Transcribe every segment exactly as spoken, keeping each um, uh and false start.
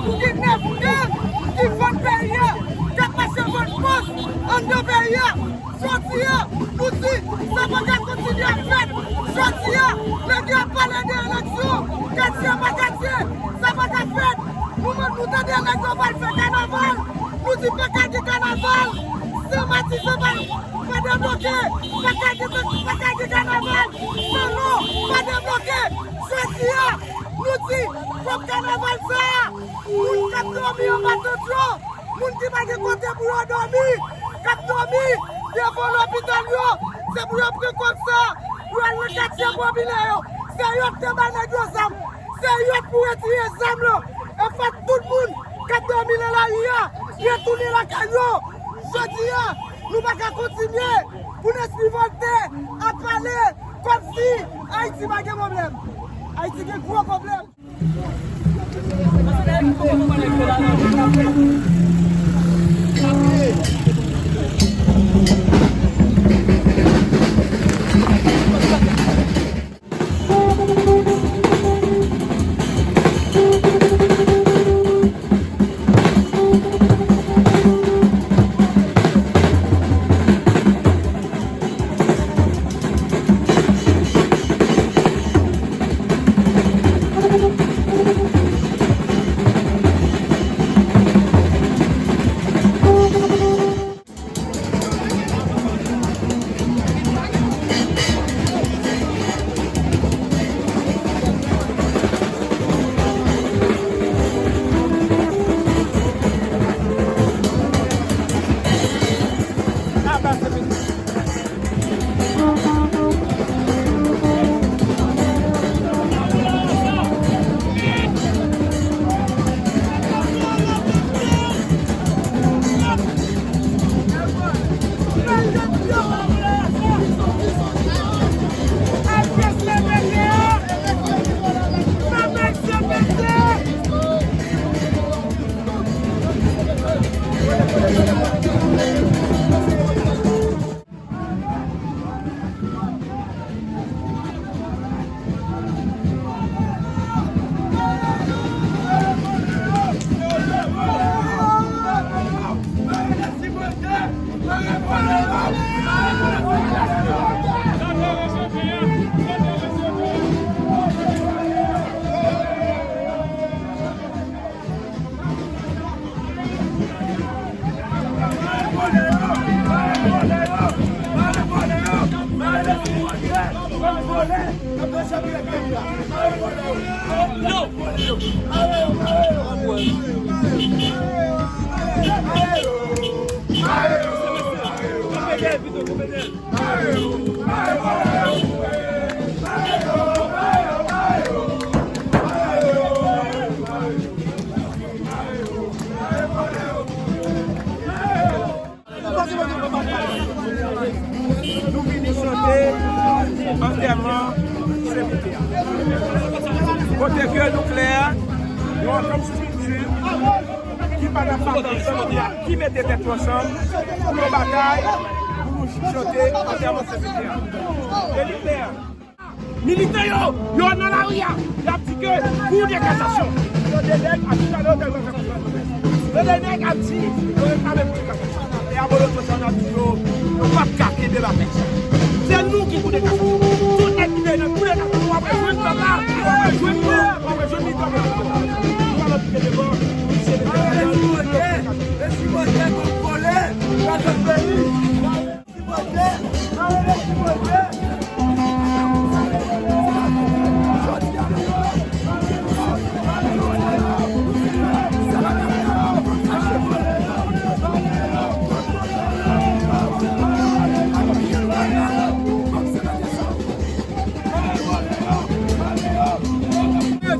Ki nèf gang ki vann peyi a, k ap mache vann pòs anndan peyi a. Jodi a, nou di, sa pa ka kontinye ap fèt. Jodi a, nèg yo ap pale de eleksyon, katye pa katye, sa pa ka fèt. Nou menm, nou tande nèg yo pral fè kanaval, nou di pa ka gen kanaval san Matisan pa, pa debloke, pa ka gen, pa ka gen kanaval san nou pa debloke. Jodi a, nou di, fòk kanaval sa a, moun k ap dòmi anba tant yo, moun ki pa gen kote pou yo dòmi, k ap dòmi devan lopital yo, se pou yo pran kòb sa a, pou yo al nan katye popilè yo. Se yo k te bay nèg yo zam. Se yo k pou retire zam yo. E fòk tout moun k ap dòmi nan lari a retounen lakay yo. Jodi a, nou pa ka kontinye pou n ap revolte, ap pale kòmsi Ayiti pa gen pwoblèm. Ayiti gen gwo pwoblèm. Nou vini chante antèman Sen Pita. Kote ke nou klè, yon ansanm estrikti ki pa nan batay ansanm, ki mete tèt yo ansanm pou yo batay, pou nou chante antèman Sen Pita. E li klè. Militan yo, yo nan lari a, y ap di ke Kou de Kasasyon. Yo de nèg ap di talè yo te rekonèt. Yo de nèg ap di yo reklame Kou de Kasasyon. E abolotyo sa n ap di yo, yo p ap ka kenbe batay sa. Se nou ki Kou de Kasasyon. Tout nèg ki te nan Kou de Kasasyon, w ap rejwenn pèp la, w ap rejwenn yo, w ap rejwenn militan yo. Nou pa nan kite devan, se Mesye Bondye, Mesye Bondye, kòm vòlè, nan peyi.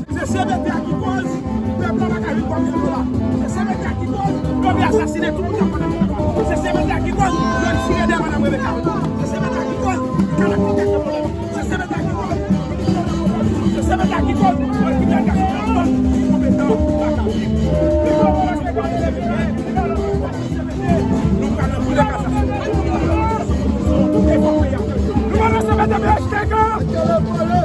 Se C P T a ki koz pèp la pa ka viv kòm yo vle la. Se C P T a ki koz yo vle asasinen tout moun k ap pale. Se C P T a ki koz yo tire de madanm Rebeka. Se C P T a ki koz kalakite ke pwoblèm. Se C P T a ki koz. Se C P T a ki koz yo kite gason konpetan pa ka viv. Nou pral nan Kou de Kasasyon. Nou pral nan C P T P H T K. Mèt Kale pale,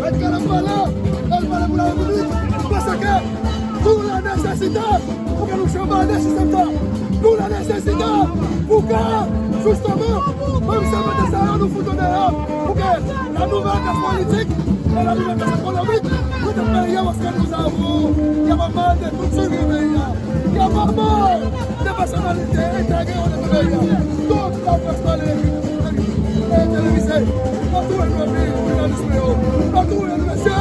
mèt Kale pale, mèt Kale pale pou la Repiblik. Paske tou lane Nesesite pou ke nou chanbale sistèm sa. Nou nan nesesite pou ke, jisteman, menm se mete sa yo nou fout yo deyò, pou ke la nouvèl klas politik e la nouvèl klas ekonomik mete peyi a, paske nous avons, y a pas mal de structures dans le pays là. Y a pas mal de personnalités intégrées dans le pays là. Donc, la presse pa lè televizye, pa touye nou, jounalis nou yo, pa touye nou, mesye,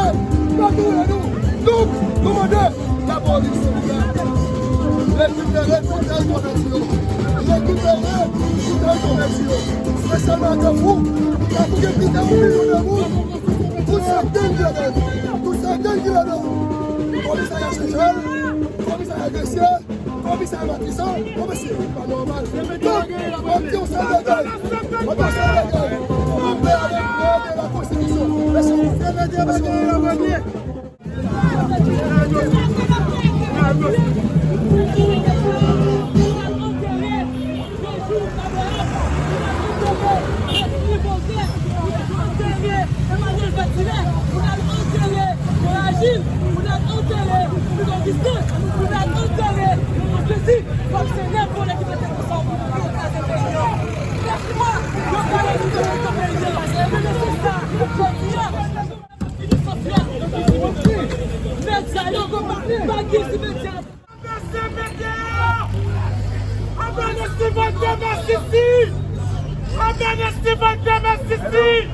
pa touye nou. Donk, nou mande lapolis, silvouplè, rekipere bouteille konvèti yo. Rekipere bouteille konvèti yo. Espesyalman nan Kafou. Kafou gen plis de yon milyon de moun. Tout se gang ki ladan. Tout se gang ki ladan. Komisarya Senjal, komisarya Gresye, komisarya Matisan, komisarya pa nòmal. Donk, mwen di yon sèl bagay. Mwen di yon sèl bagay. Mwen pè avèk lòd e la konstitisyon. Mèsi. Medya yo pa, pa gen sou medya. Anbène Steven Demeure Sisi! Anbène Steven Demeure Sisi!